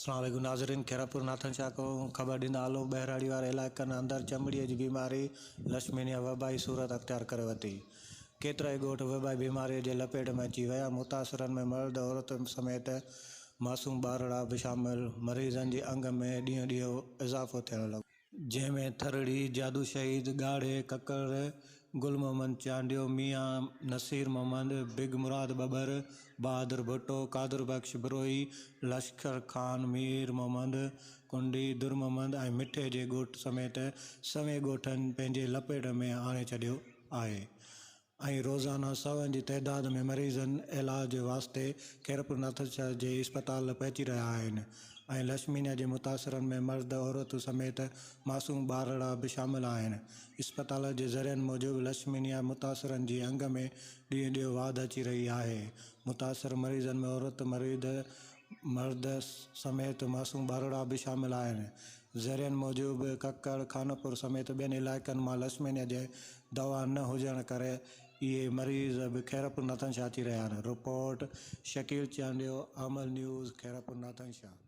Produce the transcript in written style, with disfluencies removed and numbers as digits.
اسلام عليڪم ناظرين خيرپور ناٿن شاهه کان خبر ڏيندا هلون ٻهراڙي واري علائقن اندر چمڙي جي بيماري لشمينيا وبائي صورت اختيار ڪري ورتي ڪيترائي ڳوٺ وبائي بيماري جي لپيٽ ۾ اچي ويا متاثرن ۾ مرد عورت سميت معصوم ٻارڙا به شامل مريضن جي انگ ۾ ڏينهون ڏينهن اضافو ٿيڻ لڳو. جنهن ۾ ٿرڙي، جادو شهيد، ڳاڙهي، ڪڪڙ، گل محمد چانڊيو، ميان نصير محمد، بگ مراد ٻٻر، بهادر ڀٽو، قادر بخش بروهي، لشڪر خان، مير محمد ڪنڊي، در محمد ۽ مٺي جي ڳوٺ سميت سوين ڳوٺن پنهنجي لپيٽ ۾ آڻي ڇڏيو آهي. ۽ روزانه سون جي تعداد ۾ مريضن علاج واسطي خيرپور ناٿن شاهه جي اسپتال پهچي رهيا آهن ۽ لشمينيا جي متاثرن ۾ مرد عورتون سميت معصوم ٻارڙا به شامل آهن اسپتال جي ذريعن موجب لشمينيا متاثرن جي انگ ۾ ڏينهن ڏينهن واڌ اچي رهي آهي متاثر مريضن ۾ عورت مريض مرد سميت معصوم ٻارڙا به شامل آهن. ذريعن موجب ڪڪڙ، خانپور سميت ٻين علائقن مان لشمينيا جي دوا نه هجڻ ڪري اهي مريض به خيرپور ناٿن شاهه اچي رهيا آهن. رپورٽ، شڪيل چانڊيو، عامل نيوز، خيرپور ناٿن شاهه.